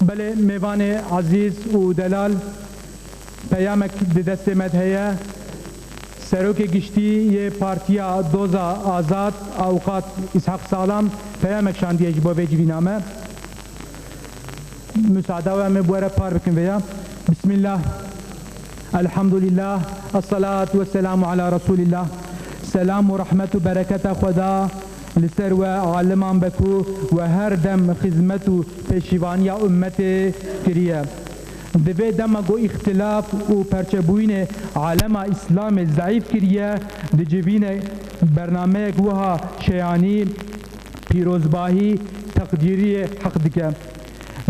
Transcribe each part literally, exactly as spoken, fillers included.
Belê mêvanê ezîz û delal, peyamek di destê me de heye. Serokê Giştî yê Partiya Doza Azad, Awqat Îshaq Salam, peyamek şandiye ji bo vê civîna me. Musada we, em ê bi we re par bikin vêya. Bismillah. Elhamdulillah. Esselatu wesselamu ala Resulillah. Selam û rehmet û bereketa Xweda li ser we aliman be ku we her dem xizmet û pêşîvaniya ummetê kiriye. Di vê dema ku îxtilaf û perçebûyînê alema Îslamê zeîf kiriye, di civînê bernameyek wiha şeyanî pîrozbahî, teqdîriyê heq dike.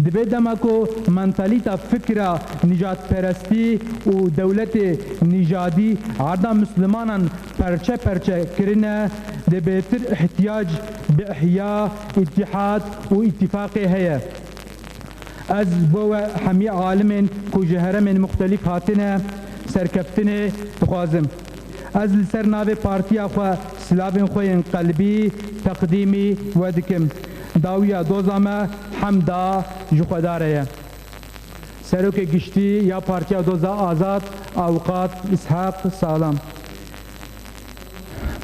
Di vê dema ku mentalîta fikra nîjadperestî û dewletê nîjadî erda Mislimanan perçe perçe kirine, dê bêtir ihtiyac bi ihya, îtîhad û îtîfaqê heye. Ez bo we hemî alimên ku ji heremên muxtelîf hatine serkeftinê dixwazim. Ez li ser navê partiya xwe silavên xwe yên qelbî teqdîmî we dikim. Dawiya doza me hemda ji Xweda re ye. Serokê Giştî ya Partiya Doza Azad, Awqat Îshaq Salam.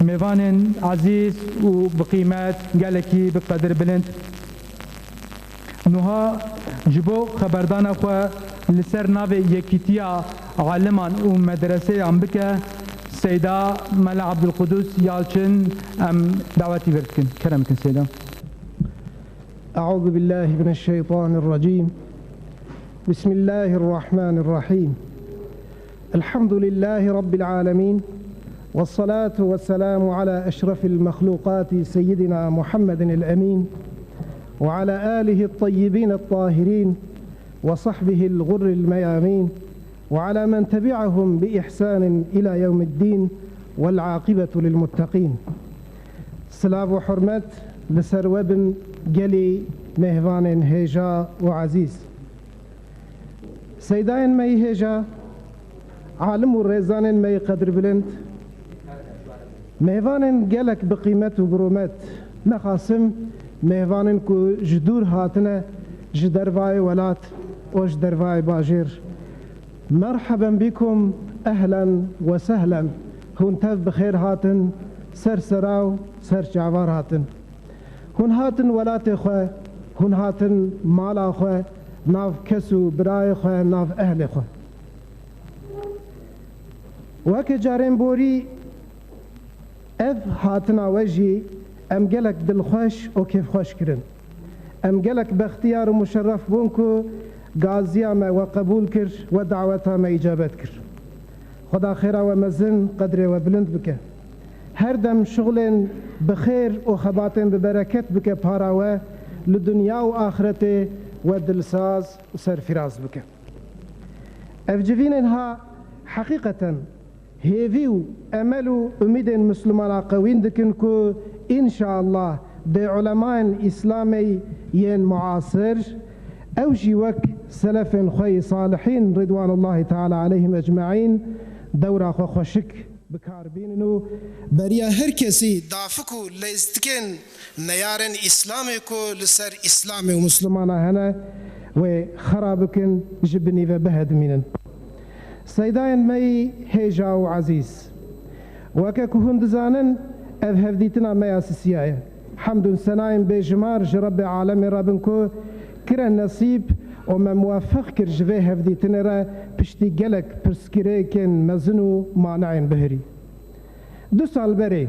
Mêvanên ezîz û bi qîmet, gelekî bi qedir bilind. Nuha ji bo xeberdana xwe li ser navê Yekîtiya Aliman û Medreseyan bike, Seyda Mela Abdulqudus Yalçin, em dawetî vir dikin. Kerem bikin Seyda. أعوذ بالله من الشيطان الرجيم. بسم الله الرحمن الرحيم. الحمد لله رب العالمين، والصلاة والسلام على أشرف المخلوقات سيدنا محمد الأمين، وعلى آله الطيبين الطاهرين، وصحبه الغر الميامين، وعلى من تبعهم بإحسان إلى يوم الدين، والعاقبة للمتقين. Silav û hurmet li ser we bin gelî mêvanên hêja û ezîz. Seydayên me yî hêja, alim û rêzanên me yî qedirbilind, mêvanên gelek bi qîmet û bi rûmet, nexasim mêvanên ku ji dûr hatine, ji dervayê welat û ji dervayê bajêr. Merheben bikum, ehlen we sehlen. Hûn tev bi xêr hatin, ser sera û ser çavar hatin. Hûn hatin welatê xwe, hûn hatin mala xwe, nav kes û birayê xwe, nav ehlê xwe. Weke carên borî ev hatina we jî em gelek dilxweş û kêfxweş kirin. Em gelek bextiyar û muşerref bûn ku gaziya me we qebûl kir, we daweta me îcabet kir. Xweda xêra we mezin, qedrê we bilind bike. Her dem şixulên bi xêr û xebatên bi bereket bike para we, li dinya û axretê we dilsaz û serfiraz bike. Ev civînên ha heqîqeten hêvî û emel û umîdên Mislimana qewîn dikin ku înşaallah dê ulemayên Îslamê yên muasir, ew jî wek selefên xwe yî salihîn, ridwanullahi teala aleyhim ecmaîn, dewra xwe xweşik bi kar bînin û beriya her kesî dafik û lêstikên neyarên Îslamê ku li ser Îslamê û Mislimana hene, wê xera bikin, ji binî ve bihedimînin. Seydayên me yî hêja û ezîz, weke ku hûn dizanin, ev hevdîtina me ya sisiya ye. Hemd û senayên bêjimar ji Rebbê alemê re bin ku kire nesîb û me muweffiq kir ji vê hevdîtinê re piştî gelek pirsgirêkên mezin û maneyên bihirî. Du sal berê,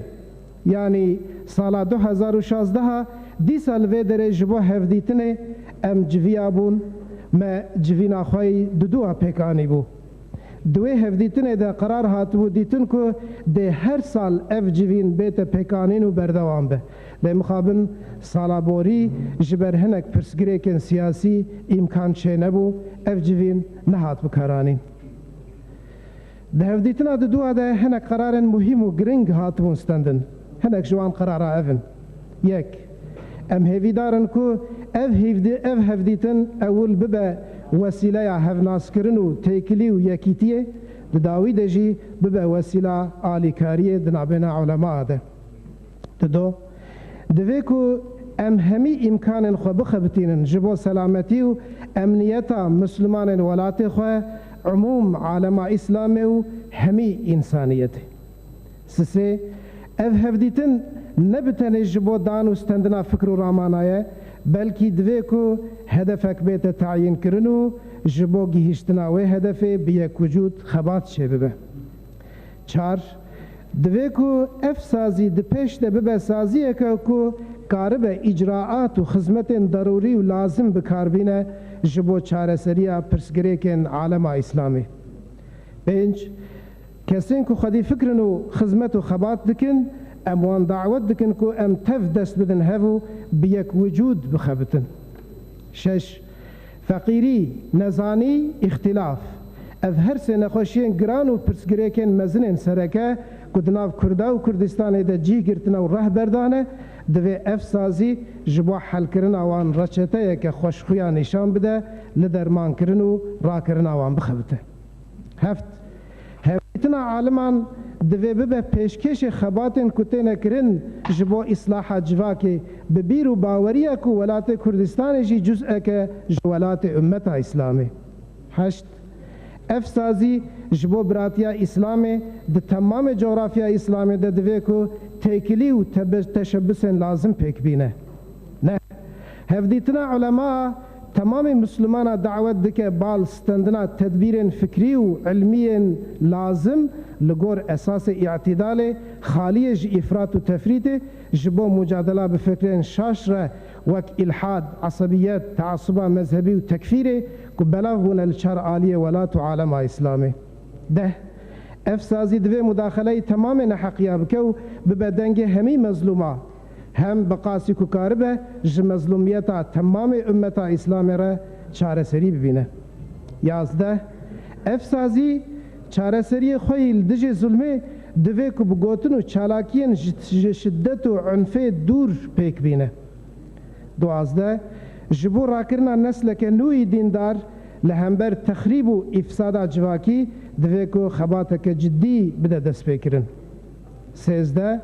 yanî sala du hezar û şazdeha, dîsa li vê derê ji bo hevdîtinê em civiya bûn, me civîna xwe yî duduwa pêk anîbû. Di wê hevdîtinê de qerar hatibû dîtin ku dê her sal ev civîn bête pêkanîn û berdewam be. Lê mixabin sala borî ji ber hinek pirsgirêkên siyasî îmkan çênebû, ev civîn nehat bikaranîn. Di hevdîtina duduwa de hinek qerarên muhîm û giring hatibûn stendin. Hinek ji wan qerara ev in. Yek, em hêvîdar in ku ev hêvdî-, ev hevdîtin ewil bibe wesîleya hevnaskirin û têkilî û yekîtiyê, di dawî de jî bibe wesîla alîkariyê di nabêna ulemaa de. Dido, divê ku Em hemî îmkanên xwe bixebitînin ji bo selametî û emniyeta Mislimanên welatê xwe, umûm alema Îslamê û hemî însaniyetê. Sisê, ev hevdîtin ne bi tenê ji bo dan û stendina fikr û ramana ye, belkî divê ku hedefek bête tayînkirin û ji bo gihîştina wê hedefê bi yek wicûd xebat çêbibe. Çar, divê ku ev sazî di pêş de bibe saziyeke ku karibe îcraat û xizmetên derûrî û lazim bi kar bîne ji bo çareseriya pirsgirêkên alema Îslamê. Pênc, kesên ku xwedî fikr in û xizmet û xebat dikin, em wan dawet dikin ku em tev dest bidin hev û bi yek wicûd bixebitin. Şeş, feqîrî, nezanî, îxtîlaf. Ev her sê nexweşiyên giran û pirsgirêkên mezin ên sereke ku di nav Kurda û Kurdistanê de cîh girtine û reh berdane, divê ev sazî ji bo helkirina wan reçeteyeke xweşxuya nîşan bide, li dermankirin û rakirina wan bixebite. Heft, hevdîtina aliman divê bibe pêşkêşê xebatên ku têne kirin ji bo îslaha civakê, bi bîr û baweriya ku welatê Kurdistanê jî cuz'eke ji welatê ummeta Îslamê. Heşt, ev sazî ji bo biratiya Îslamê di temamê cografya Îslamê de divê ku têkilî û tebe-, teşebusên lazim pêk bîne. Neh, hevdîtina ulema temamê Mislimana dawet dike bal stendina tedbîrên fikrî û ilmiyên lazim li gor esasê îtîdalê, xaliyê ji îfrat û tefrîtê, ji bo mucadela bi fikrên şaş re wek îlhad, esebiyet, teasuba mezhebî û tekfîrê ku belav bûne li çar aliyê welat û alema Îslamê. Deh, ev sazî divê mudaxeleyê temamê neheqiya bike û bibe dengê hemî mezlûma, hem bi qasî ku karibe ji mezlûmiyeta temamê ummeta Îslamê re çareserî bibîne. Yazdeh, ev sazî çareseriyê xwe yî li dijî zulmê divê ku bi gotin û çalakiyên ji, ji şiddet û unfê dûr pêk bîne. Duwazdeh, ji bo rakirina nesleke nû yî dîndar li hember texrîb û îfsada civakî divê ku xebateke cidî bide destpêkirin. Sêzdeh,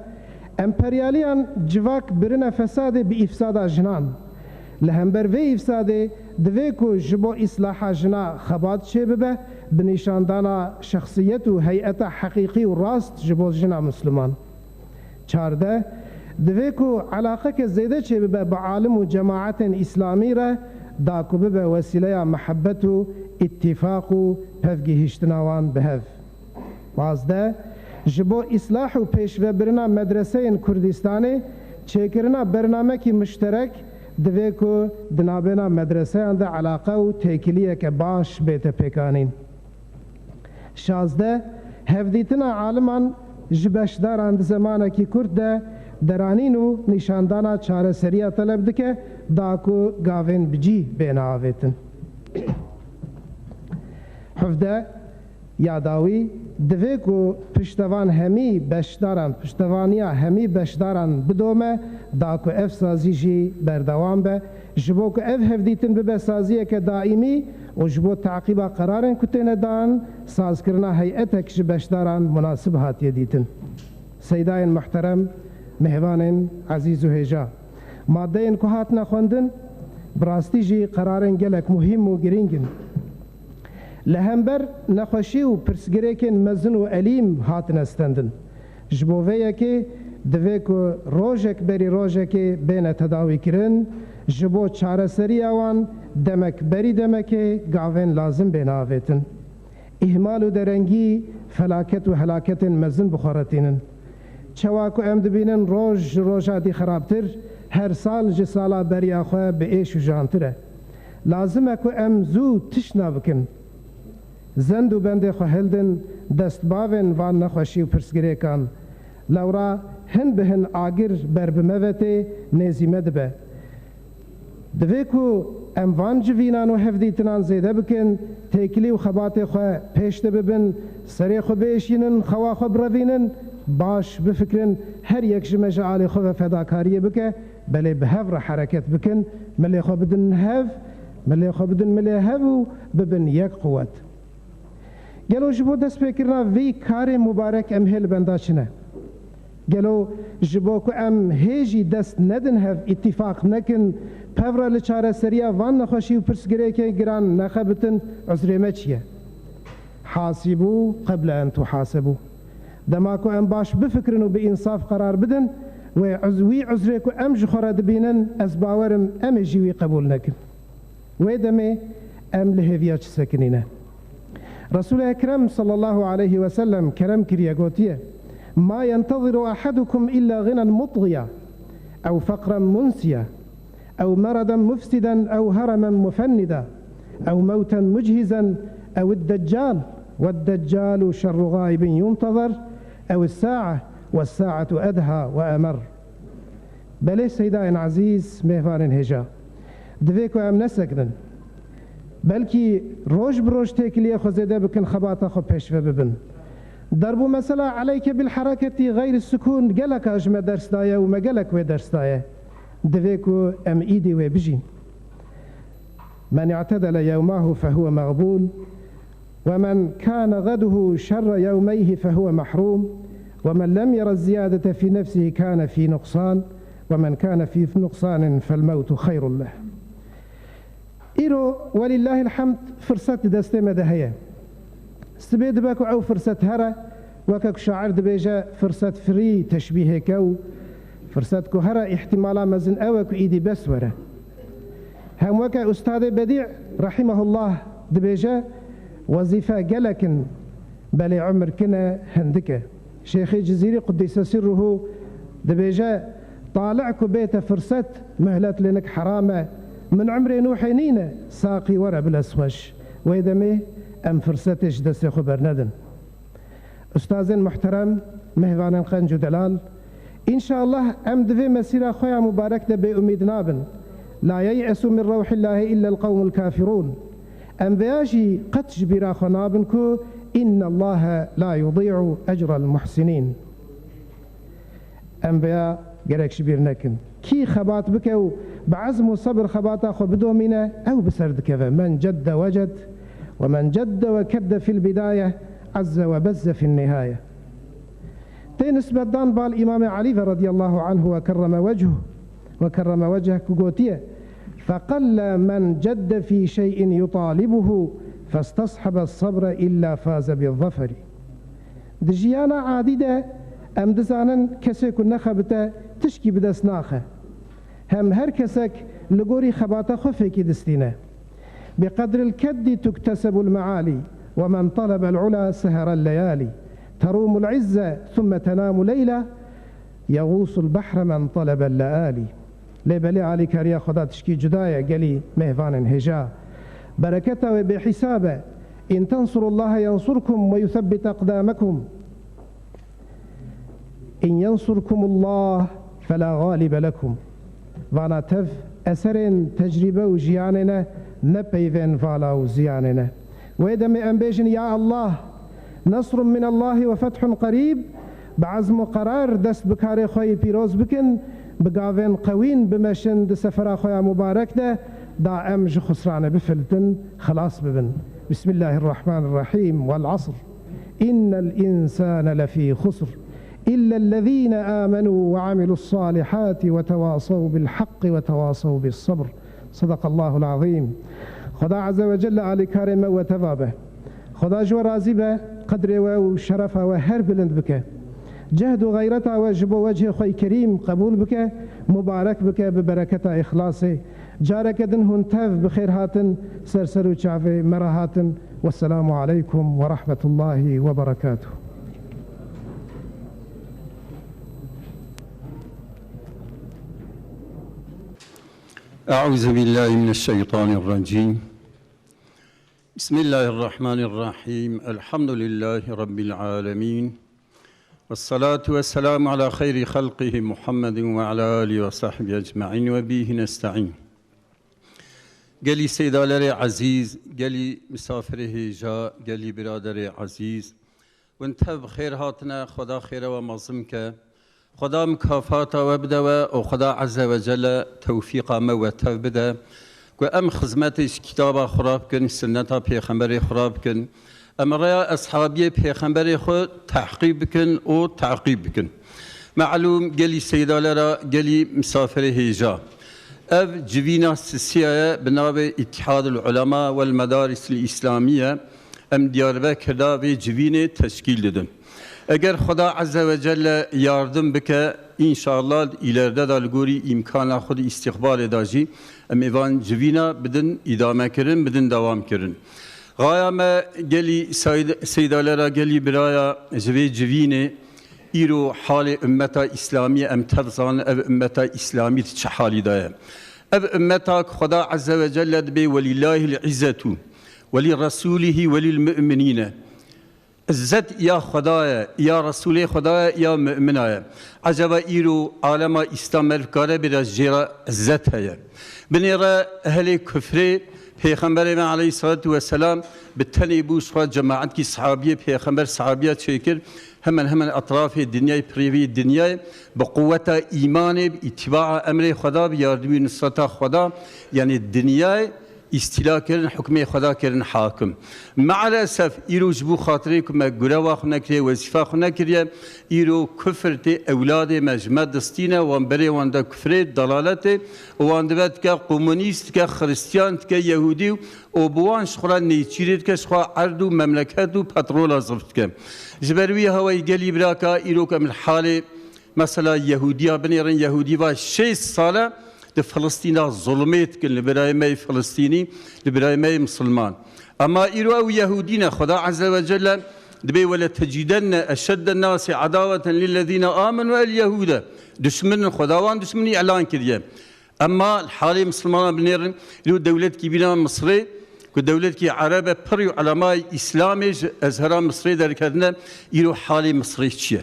emperyaliyan civak birine fesadê bi îfsada jinan. Li hember vê îfsadê divê ku ji bo îslaha jina xebat çêbibe, bi nîşandana şexsiyet û heyeta heqîqî û rast ji bo jina Misliman. Çardeh, divê ku elaqeke zêde çêbibe bi alim û cemaetên îslamî re, da ku bibe wesîleya mihebet û îtîfaq û pevgihîştina wan bi hev. Pazdeh, ji bo îslah û pêşvebirina medreseyên Kurdistanê, çêkirina bernamekî muşterek divê ku di navbêna medreseyan de elaqe û têkiliyeke baş bête pêkanîn. Şazdeh, hevdîtina aliman ji beşdaran di zemanekî kurt de deranîn û nîşandana çareseriya teleb dike, da ku gavên bi cî bêne avêtin. Hevdeh, ya dawî, divê ku piştevan hemî beşdaran, piştevaniya hemî beşdaran bidome, da ku ev sazî jî berdewam be, ji bo ku ev hevdîtin bibe saziyeke daîmî û ji bo teqîba qerarên ku têne dan, sazkirina heyetek ji beşdaran munasib hatiye dîtin. Seydayên muhterem, mêvanên ezîz û hêja, madeyên ku hatine xwendin, bi rastî jî qerarên gelek muhîm û girîng in. Li hember nexweşî û pirsgirêkên mezin û elîm hatine stendin. Ji bo vê yekê divê ku rojek berî rojekê bêne tedawîkirin, ji bo çareseriya wan demek berî demekê gavên lazim bêne avêtin. Îhmal û derengî felaket û helaketên mezin bi xwe re tînin. Çawa ku em dibînin roj ji roja dî xerabtir, her sal ji sala beriya xwe bi êş û jantir e. Lazim e ku em zû tiştna bikin. Zend û bendê xwe hildin dest bavên van nexweşî û pirsgirêkan. Lewra hin bi hin agir ber bi me ve tê, nêzî me dibe. Divê ku em van civînan û hevdîtinan zêde bikin, têkilî û xebatê xwe pêş de bibin, serê xwe biêşînin, xewa xwe birevînin, baş bifikirin, her yek ji me ji alê xwe ve fedakariyê bike, belê bi hev re hereket bikin, milê xwe bidin hev, milê xwe bidin milê hev û bibin yek quwet. Gelo ji bo destpêkirina vî karê mubarek em hê li benda çi ne? Gelo ji bo ku em hê jî dest nedin hev, îtîfaq nekin, pevre li çareseriya van nexweşî û pirsgirêkên giran nexebitin, uzrê me çi ye? Hasîbû qeble en tuhasebû. Dema ku em baş bifikirin û bi însaf qerar bidin, wê uz-, wî uzrê ku em ji xwe re dibînin, ez bawer im em ê jî wî qebûl nekin. Wê demê em li hêviya çi sekinîne? Resûlê Ekrem sallallahu aleyhi ve sellem kerem kiriye, gotiye, "Ma yenteziru ahadukum illa ghinan mutgiya, ew feqran munsiya, ew meradan mufsiden, ew heremen mufennida, ew mewten muchizen, ew id-deccal, we'd-deccalu şerru gaibin yuntezar, ew is-sa'a, we's-sa'atu edha ve emer." Belê seydayên ezîz, mêvanên hêja, divê ku em nesekinin. Belkî roj bi roj têkiliyê xwe zêde bikin, xebata xwe pêşve bibin. Darb û mesela eleyke bil hereketî xeyr sukûn geleka ji me ders daye û me gelek wê ders daye. Divê ku em îdî wê bijîn. Men i'tedele yewmahu fehuwe mexbûl. ومن كان غده شر يوميه فهو محروم، ومن لم ير الزيادة في نفسه كان في نقصان، ومن كان في نقصان فالموت خير له. Îro, welîllahil hemd, firset di destê me de heye. Sibê dibe ku ew firset here, weke ku şair dibêje, firset firî teşbîhêk e û firset ku here, îhtimala mezin ew e ku îdî bes were. Hem weke Ustadê Bedî rahimehullah dibêje, wezîfe gelek in, belê umir kin e, hindik e. Şêxê Cizîrî quddîse sirruhu dibêje, "Taliq ku bête firset, mihlet lê nik heram e. Min umrê Nûhê nîne, saqî were bile xweş." Wê demê em firsetê ji destê xwe bernedin. Ustazên muhterem, mêvanên qenc û delal, înşallah em di vê mesîra xwe ya mubarek de bêumîd nabin. "La yeyesu min rewhillahî illel qewmul kafirûn." Em vêya jî qet ji bîra xwe nabin ku "Innallahe la yudî'u ecrel muhsinîn." Em vêya gerek ji bîr nekin. Kî xebat bike û bi ezm û sebir xebata xwe bidomîne, ew bi ser dikeve. Men cedde weced, we men cedde we kedde fil bidayeh, ezze we bezze fin nihaye. Tê nisbetdan bal Îmamê Elî ve radiyallahu anhu ve kerreme wechuh, ve kerreme wecheh ku gotiye, "Feqelle men cedde fî şey'in yutalibuhu festeshebe sabre illa faze bi zaferi." Di jiyana adî de em dizanin kesê ku nexebite tişkî bi dest naxe. Hem her kesek li gorî xebata xwe fêkî distîne. "Bi qedril keddî tuktesebul mealî, we men talebel ula seherel leyalî. Terûmul izze thumme tenâmu leyla, yeğûsul behre men talebel lealî." Lê belê alîkariya Xweda tişkî cuda ye, gelî mêvanên hêja. Bereketa wê bêhîsab e. "In tensurullahe yensurkum we yusebbit aqdamekum. In yensurkumullah fela galibe lekum." Vana tev eserên tecrîbe û jiyanê ne, ne peyvên vala û ziyanê ne. Wê demê em bêjin, "Ya Allah, nasrun minallahi ve fethun qerîb." Bi ezm û qerar dest bi karê xwe yî pîroz bikin, bi gavên qewîn bimeşin di sefera xwe ya mubarek de, da em ji xusranê bifilitin, xilas bibin. Bismillahirrahmanirrahîm. Vel asr. Innel însane lefî xusr. Îllellezîne âmenû ve amilus salihâti ve tewâsew bil haqqi ve tewâsew bis sabr. Sadakallahul azîm. Xweda Azze ve Celle alîkarê me we teva be. Xweda ji we razî be, qedrê we û şerefa we her bilind bike. Cehd û xeyreta we ji bo wechê xwe yî kerîm qebûl bike, mubarek bike bi bereketa îxlasê. Careke din hûn tev bi xêr hatin, ser ser û çavê me re hatin. Wesselamu aleykum ve rahmetullahi ve berekatuh. Euzu billahi mineşşeytanirracim. Bismillahirrahmanirrahim. Elhamdülillahi Rabbil alemin. Vessalatu vesselamu ala xeyri xelqihi Muhammedin ve ala alihi ve sahbihi ecmaîn ve bihi nesta'in. Gelî seydalerê ezîz, gelî misafirê hêja, gelî biraderê ezîz, hûn tev bi xêr hatine, Xweda xêra we mezin ke. Xweda mukafata we bide we û Xweda Azze ve Celle tewfîqa me we tev bide ku em xizmetê ji kitaba xwe re bikin, sunneta pêxemberê xwe re bikin. Em rêya eshabiyê pêxemberê xwe tehqîb bikin û teqîb bikin. Melûm gelî seydalera gelî misafirê hêja. Ev civîna sisiya ye bi navê Îtihadul Ulema wel Medaris il Îslamiye. Em Diyarbekir de vê civînê teşkîl didin. Eger Xweda Azze ve Celle yardim bike, înşallah îlerde de li gorî îmkana xwe di îstîqbalê de jî em ê van civîna bidin îdamekirin, bidin dewamkirin. Xaya me gelî seyd-, seydalera gelî biraya ji vê civînê îro halê ummeta îslamî em tev zanin, ev ummeta îslamî di çi halî de ye. Ev ummeta ku Xweda Azze ve Celle dibê welîllahil izzetu welî resûlihî welîl mu'minîne. Izzet ya Xweda ye, ya Resûlê Xweda ye, ya mu'mina ye. Eceba îro alema îslam meriv kare bêra jê re izzet heye. Binê re ehlê kufrê Pêxemberê me aleyhissalatu vesselam bi tenê bû ji xwe cemaetkî sahabiyê Pêxember sahabiya çêkir, hemen hemen etrafê dinyayê, pirêvî dinyayê bi quweta îmanê, bi îtibaa emrê Xweda, bi yardimî nusreta Xweda, yanî dinyayê îstîla kirin, hukmê Xweda kirin hakim. Mealesef îro ji bo xatirê ku me gurewa xwe nekiriye, wezîfa xwe nekiriye, îro kufr tê ewladê me ji me distîne, wan berê wan de kufrê, dalaletê, û wan dibe dike komunîst, dike xiristiyan, dike yehûdî û bi wan ji xwe re nêçîrê dike, ji xwe erd û memleket û petrola zif dike. Ji ber wî hawayî gelî biraka îro ku em li halê mesela yehûdiya binêrin, yehûdî va şêst sale di Filistîna zulmê dikin li birayê me yê Filistînî, li birayê me yê misilman. Ema îro ew yehûdî ne, Xweda Azze ve Celle dibê: "Wele tecidenne eşedden nasi adaweten lillezîne amenu el yehûde." Duşmin in, Xweda wan duşminî îlan kiriye. Ema li halê misilmanan binêrin, îro dewletkî bîna Misrê, ku dewletkî Ereb e, pirî ulemayê Îslamê ji Ezhera Misrê derketine, îro halê Misrê çi ye?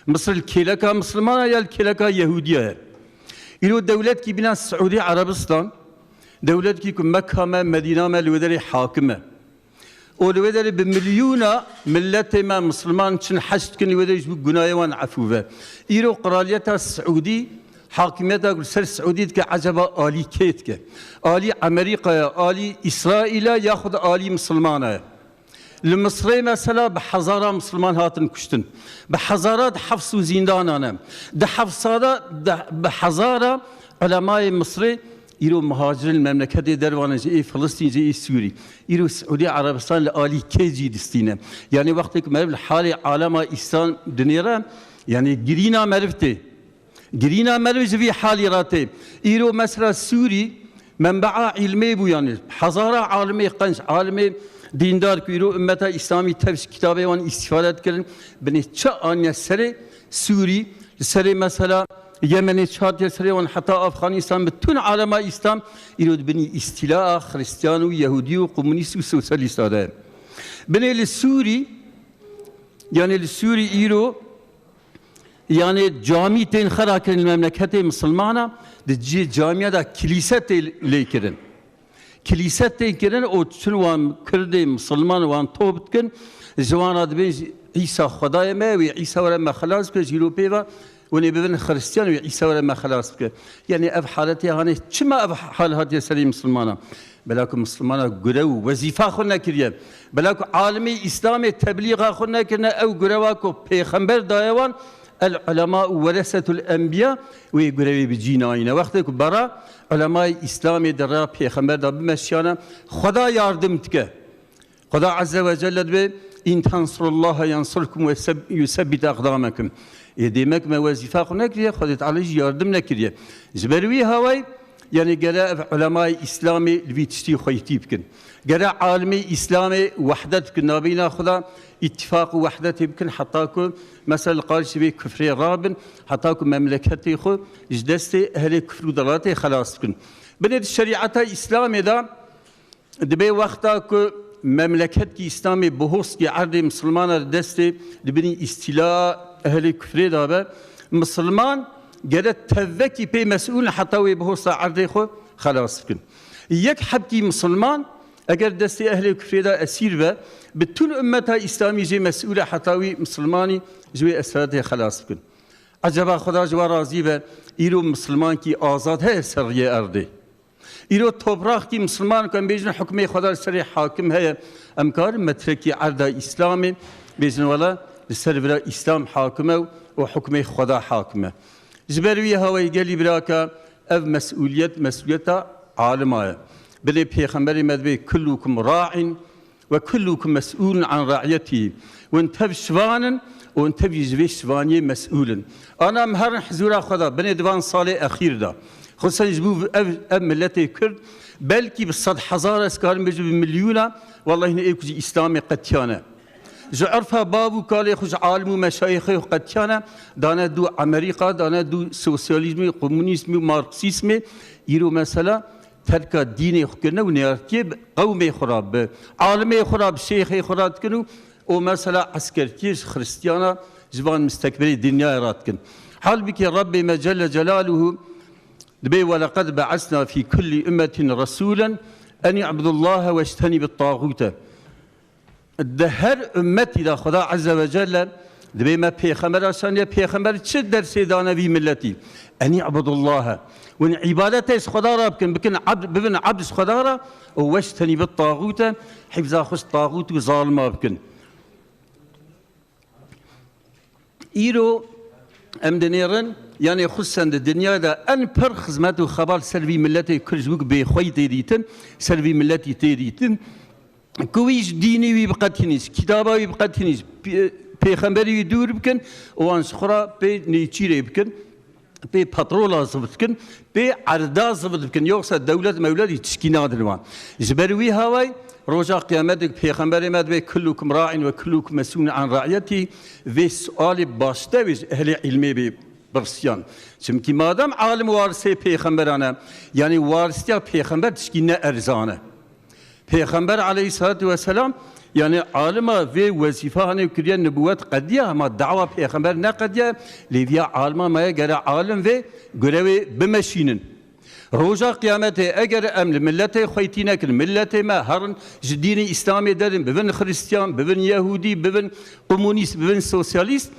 Misir li kêleka misilmana ya li kêleka yehûdiya ye? Îro dewletkî bîna Siûdî Erebistan, dewletkî ku Mekka me, Medîna me li wê derê hakim e. Û li wê derê bi milyûna miletê me misilman çin heş dikin, li wê derê ji bo gunayê wan efû ve. Îro qiraliyeta Siûdî, hakimiyeta ku li ser Siûdî dike, eceba alî kê dike? Alî Amerîka ye, alî Îsraîl e, yaxud alî misilmana ye? Li Misrê mesela bi hezara misilman hatin kuştin. Bi hezara di hefs û zîndana ne. Di hefsa de, de, bi hezara ulemayê Misrê îro muhacirên memleketê dervane jî ê Filistîn, jî ê Sûrî. Îro Siûdî Erebistan li alî kê cî distîne? Yanî wextê ku meriv li halê alema Îslam dinêre, yanî girîna meriv tê. Girîna meriv ji vî halî re tê. Îro mesela Sûrî, menbea îlmê bû, yanî hezara alimê qenc, alimê dîndar ku îro ummeta Îslamî tev ji kitabê wan îstîfade dikirin, binê çi aniye serê Sûrî, li serê mesela Yemenê çi hatiye serê wan, heta Afxanîstan, bütün alema Îslam îro di binî îstîlaa Xristiyan û Yehûdî û komunîst û sosyalîsta de ye. Binê li Sûrî, yanî li Sûrî îro, yanî camî tên xera kirin li memleketê misilmana, di cihê camiya de kilîse tê lê kirin. Kilîse tên kirin û çin wan Kurdê misilman wan top dikin, ji wan re dibên, Îsa Xwedayê me, wê Îsa were me xelas bike, ji îro pê ve hûn ê bibin Xiristiyan, wê Îsa were me xelas bike. Yanî ev haletê hanê çima ev hal hatiye serê misilmana? Bela ku misilmana gure û wezîfa xwe nekiriye. Bela ku alimê Îslamê teblîxa xwe nekirine, ew gurewa ku Pêxember daye wan, "El ulema weresetul enbiya", wê gurevê bi cî nayîne. Wextê ku bera ulemayê Îslamê di rêya Pêxember de bimeşiyane, Xweda yardim dike. Xweda Azze ve Celle dibe: "In tansurullaha yansurkum ve seb-, yusebbit aqdamekum." Ê dê me ku me wezîfa xwe nekiriye, Xwedê Teala jî yardim nekiriye. Ji ber wî hawayî, yanî gere ev ulemayê Îslamê li vî tiştî xweytî bikin. Gere alimê Îslamê wehdet bikin, nabeyna xwe de îtîfaq û wehdetê bikin, heta ku mesela li qarşî vê kufrê rabin, heta ku memleketê xwe ji destê ehlê kufr û delatê xelas bikin. Binê di şerîeta Îslamê de, dibê wexta ku memleketkî Îslamê, bihoskî erdê misilmana di destê, di binî îstîla ehlê kufrê de be, misilman gere tevvekî pê mesûl in heta wê bihosta erdê xwe xelas bikin. Yek hebkî misilman eger destê ehlê kufrê de esîr be, bütün ummeta Îslamî jê mesûl e heta wî misilmanî ji wê esiratê xelas bikin. Eceba Xweda ji we razî be, îro misilmankî azad heye ser riyê erdê? Îro topraxkî misilman ku em bêjin hukmê Xweda li serê hakim heye, em karin metrekî erda Îslamê bêjin, wela Li ser vira Îslam hakim e û hukmê Xweda hakim e. Ji ber wî hawayî gelî biraka ev mesûliyet, mesûliyeta alima ye. Binê Pêxemberê me dibê kullukum ra'in ve kullukum mes'ûlun an ra'yetî. Hûn tev şivan in û hûn tevî ji vê şivaniyê mes'ûl in. Ana em herin hizûra xwe de binê di van salê exîr de. Xusûsen ji bo ev, ev miletê Kurd belkî bi sed hezar ez karim bêjim bi milyûna, wellahî ne ê ku ji Îslamê qetiyane. Ji urfa bav û kalê xwe, ji alim û meşayîxê xwe qetiyane, dane dû Amerîka, dane dû sosyalîzmê, komunîzmê û marksîzmê. Îro mesela terka dînê xwe kirine û neyartiyê bi qewmê xwe re, bi alimê xwe re, bi şêxê xwe re dikin û, û mesela eskertiyê ji xiristiyana, ji van mistekbirê dinyayê re dikin. Halbikî Rebbê me Celle Celaluhu dibê: "Ve leqed be'esna fî kullî ummetin resûlen en i'budullahe veçtenîbit tağûte." Di her ummetî de Xweda Azze ve Celle dibê me pêxembera şandiye. Pêxember çi dersê dane vî milletî? "En i'budullahe." Hûn îbadetê ji Xweda re bikin, bikin abd, bibin abd ji Xweda re û "veçtenîbit tağûte", hifza xwe ji taxût û zalima bikin. Îro em dinêrin, yanê xusûsen di dinyayê de en pir xizmet û xebal ser vî miletê Kurd ji bo ku bêxweyî tê dîtin, ser vî miletî tê dîtin, ku wî ji dînê wî biqetînî, ji kitaba wî biqetînî, ji pê-, pêxemberî wî dûr bikin û wan ji xwe re pê nêçîrê bikin. Pê petrola zividikin, pê erda zividikin. Yoksa dewlet mewlet tişkî nadin wan. Ji ber wî hawayî roja qiyametê pêxemberê me dibê kullukum ra'in ve kullukum mesûlun an ra'yetî, vê sualê başte wê ji ehlê ilmê bê pirsiyan. Çimkî madem alim warisê pêxemberan e, yanî waristiya pêxember tişkî ne erzan e. Pêxember aleyhissalatu vesselam, yanî alima vê wezîfa hanê kiriye, nibûwet qediya, hema dawa pêxember neqediye, lê viya alima me ye, gere alim vê gurewê bimeşînin. Roja qiyametê eger em li miletê xweytî nekin, miletê me herin ji dînê Îslamê derin, bibin xiristiyan, bibin yehûdî, bibin komunîst, bibin sosyalîst,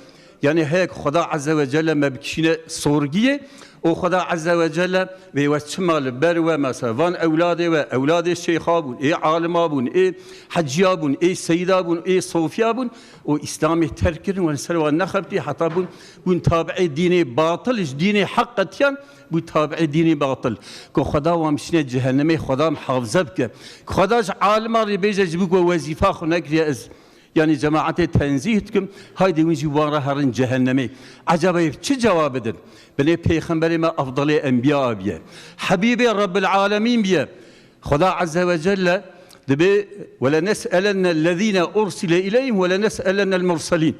Yanî heye ku Xweda Azze ve Celle me bikişîne sorgiyê û Xweda Azze ve Celle vê wes çima li ber we, mesela van ewladê we, ewladê şêxa bûn, ê alima bûn, ê heciya bûn, ê seyida bûn, ê sofiya bûn û Îslamê terk kirin, we li ser wan nexebitî heta bûn, bûn tabi'ê dînê batil, ji dînê heq qetiyan, bû tabi'ê dînê batil. Ku Xweda wan bişîne cehennemê, Xweda muhafize bike. Ku Xweda ji alima rê bêje, ji bo ku we wezîfa xwe nekiriye, ez Yanî cemaetê tenzîh dikim, haydê hûn jî wan re herin cehennemê. Ecaba ev çi cewab bidin? Bilê pêxemberê me efdalê enbiya biye. Hebîbê Rebbil Alemîn biye. Xweda Azze ve Celle dibê: "Ve lenes'elennellezîne ursile ileyhim ve lenes'elennel murselîn."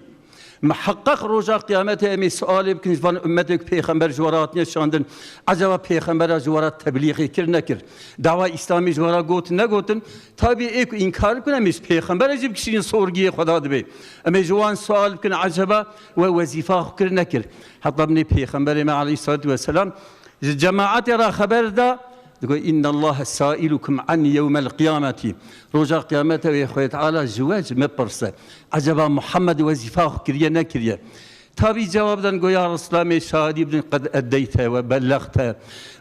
Miheqeq roja qiyametê em ê sualê bikin ji van ummetê ku pêxember ji we re hatiye şandin. Ecaba pêxembera ji we re teblîxê kir nekir? Dawa Îslamê ji we re got negotin? Tabî ê ku înkar bikin, em ê ji pêxembere jî bikişînin sorgiyê Xweda dibê. Em ê ji wan sual bikin, eceba we wezîfa xwe kir nekir? Heta binê pêxemberê me aleyhissalatu vesselam ji cemaetê re xeber da, digot: "Innallahe sailukum anni yewmel qiyameti." Roja qiyamete wê Xwedê Teala ji we, ji me pirse. Eceba Muhammed wezîfa xwe kiriye nekiriye? Tabî cewab dan, go: "Ya Resulallah, em ê şahidî bidin, qed eddeyte ve bellexte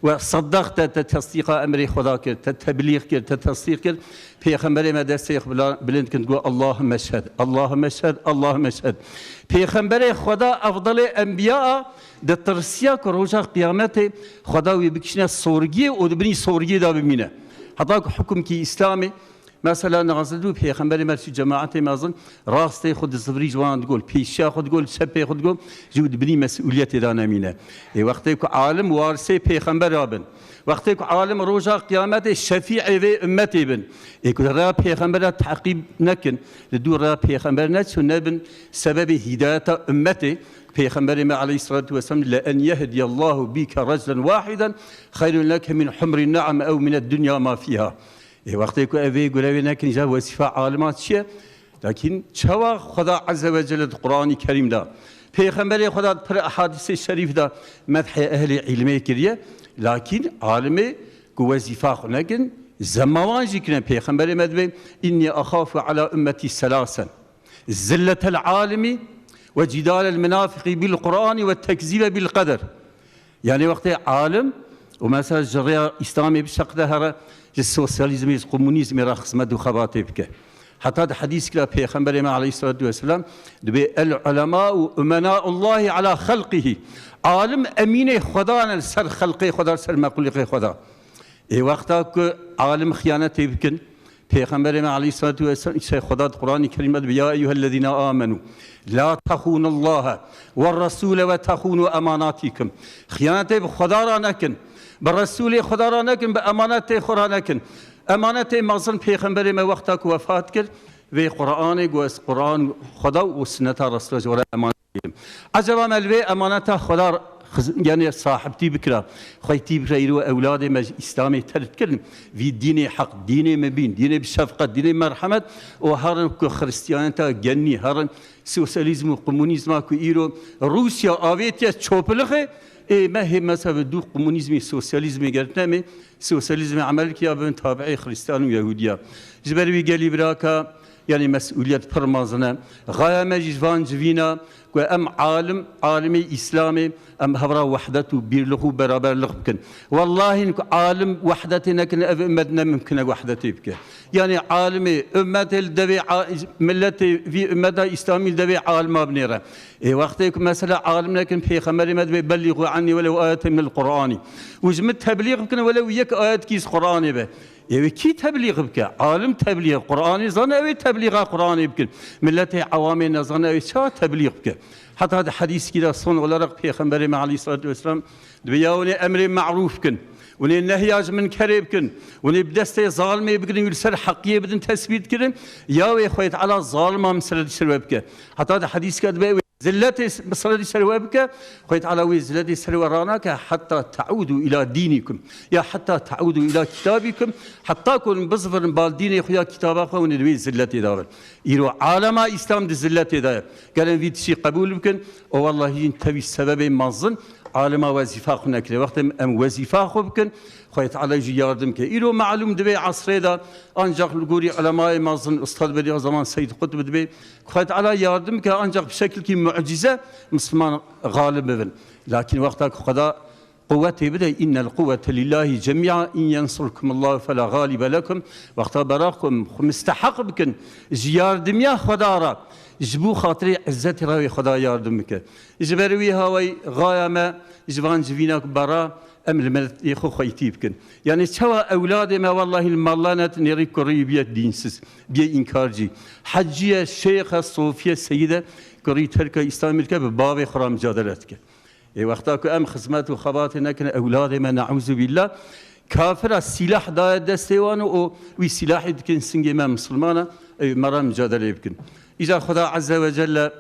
ve seddexte, te tesdîqa emrê Xweda kir, te teblîx kir, te tesdîq kir." Pêxemberê me destê xwe bila-, bilind kir, go: "Allahümme şhed, Allahümme şhed, Allahümme şhed." Pêxemberê Xweda, efdalê enbiya, ditirsiya ku roja qiyametê Xweda wî bikişîne sorgiyê û di binî sorgiyê de bimîne. Heta ku hukmkî Îslamê Mesela, nazil bû, pêxemberê me çû cemaetê mezin, rastê xwe dizivirî ji wan digol, pêşiya xwe digol, çepê xwe digol, ji û di binî mesûliyetê de nemîne. Ê, wextê ku alim warisê pêxembera bin, wextê ku alim roja qiyametê şefîê vê ummetê bin, ê, ku rêya pêxembera teqîb nekin, li dû rêya pêxember neçûn, nebin sebebê hîdayeta ummetê, pêxemberê me aleyhissalatu vesselam: "Le en yehdiyallahu bike raclen wahiden xeyrun leke min humrin ne'am ew mined dunya ma fiha." Ê, wextê ku ev ê gurevê nekin, îja wezîfa alima çi ye? Lakin çawa Xweda Azze ve Celle di Quranî Kerîm de, Pêxemberê Xweda di pir ehadîsê şerîf de medhê ehlê îlmê kiriye, lakin alimê ku wezîfa xwe nekin, zemma wan jî kirine. Pêxemberê me dibê: "Inni axafu ala ummetî selasen." Zilletel alimi ve cidalel munafiqî bil Qur'anî ve tekzîbe bil qeder. Yanî wextê alim û mesela ji rêya Îslamê bişeqite here, ji sosyalîzmê, ji komunîzmê re xizmet û xebatê bike. Heta di hedîskî de Pêxemberê me aleyhissalatu vesselam dibê, "El ulemâ'u umenâ'ullâhi alâ xelqihî." Alim emînê Xweda ne li ser xelqê Xweda, li ser mexlûqê Xweda. Ê wexta ku alim xiyanetê bikin, Pêxemberê me aleyhissalatu vesselam, îşte Xweda di Qur'anî Kerîm de dibê, "Ya eyyuhellezîne amenû, la tehûnullâhe ve resûle ve tehûnû emanatîkum." Xiyanetê bi Xweda re nekin, bi Resûlê Xweda re nekin, bi emanetê xwe re nekin. Emanetê mezin Pêxemberê me wexta ku wefat kir, vê Qur'anê ku ez Qur'an Xweda û Sunneta Resûlê ji we re emanet dikim. Ecaba me li vê emaneta Xweda xiz-, yanî sahibtî bikira, xweytî bikira, îro ewladê me ji Îslamê terk kirin, vî dînê heq, dînê mibîn, dînê bi şefqet, dînê merhemet û herin ku Xristiyaneta genî, herin sosyalîzm û komunîzma ku îro Rûsya avêtiye çopilixê, ê me hê mezhebe dû komunîzmê, sosyalîzmê gertine me, sosyalîzmê emel kiya bibin tabi'ê Xristiyan û Yehûdiya. Ji ber wî gelî biraka, yanî mesûliyet pir mezin e. Xaya me jî ji van civîna ku em alim, alimê Îslamê, em hev re wehdet û bîrlix û beraberlix bikin. Wellahî ku alim wehdetê nekin, ev ummet ne mimkin e wehdetê bike. Yanî alimê, ummetê li devê a-, milletê vî ummeta Îslamî li devê alima binêre. Ê wextê ku mesela alim nekin, Pêxemberê me dibê, "Bellîxû ennî welew ayeten minel Qur'anî." Û ji min teblîx bikin welew yek ayetkî ji Qur'anê be. Ê wê kî teblîx bike? Alim teblîx Qur'anê zane, ew ê teblîxa Qur'anê bikin. Milletê ewamê nezane, ew ê çawa teblîx bike? Heta di hedîskî de son olarak Pêxemberê me aleyhissalatu vesselam dibê, "Ya hûn ê emrê me'rûf bikin, hûn ê nehya ji minkerê bikin, hûn ê bi destê zalimê bigirin, wî li ser heqiyê bidin tesbît kirin, ya wê Xwedê Teala zalima misredi ser we bike." Heta di hedîskî de dibê, Zilletê bi sirrî ser we bike, Xwedê Teala wê zilletê ser we ranake, heta teûdû îla dînîkum. Ya heta teûdû îla kitabîkum, heta ku hûn bizivirin bal dînê xwe ya kitaba xwe, hûn ê di wê zilletê de bin. Îro alema Îslam di zilletê de ye. Gelin vî tiştî qebûl bikin, û wellahî tevî sebebê mezin alema wezîfa xwe nekiriye. Wextê em wezîfa xwe bikin, Xwedê Teala jî yardim ke. Îro malûm di vê esrê de ancak li gorî ulemayê mezin, Ustad Bediazeman Seyyid Qutb dibê, Xwedê Teala yardim ke ancak bi şekilkî mucize Misliman galib bibin. Lakin wexta ku Xweda quwetê bide, "Innel quwwete lillahi cemî'a, in yensurkumullahu fela galibe lekum." Wexta bera xwe, xwe misteheq bikin ji yardimiya Xweda re, ji bo xatirê izzetê re wê Xweda yardim bike. Ji ber wî hawayî xaya me ji van civîna ku bera em li miletê xwe xweytî bikin. Yanî çawa ewladê me wellahî li malla net nêrî kurî biye dînsiz, biye înkarcî. Hecî ye, şêx e, sofî ye, seyîd e, kurî terka Îslamê dike, bi bavê xwe re micadele dike. Ê wexta ku em xizmet û xebatê nekin, ewladê me neûzubîllah, kafira sîlah daye destê wan û wî sîlahê dikin singê me misilmana, ew me re micadele bikin. Îca Xweda Azze ve Celle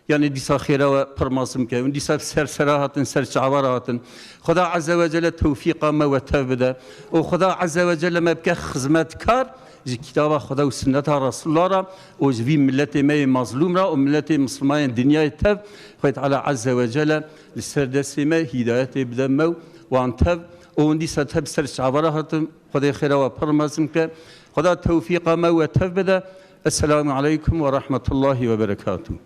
Yanî dîsa xêra we pir mezin bike. Hûn dîsa ser sera hatin, ser çava re hatin. Xweda Azze ve Celle tewfîqa me we tev bide. Û Xweda Azze ve Celle me bike xizmetkar ji kitaba Xweda û sunneta Resulullah re û ji vî miletê me yê mazlûm re û miletê mislimanên dinyayê tev. Xwedê Teala Azze ve Celle li ser destê me hîdayetê bide me û wan tev. Û hûn dîsa tev ser çava re hatin. Xwedê xêra we pir mezin bike. Xweda tewfîqa me we tev bide. Esselamu aleykum ve rahmetullahi ve berekatuhu.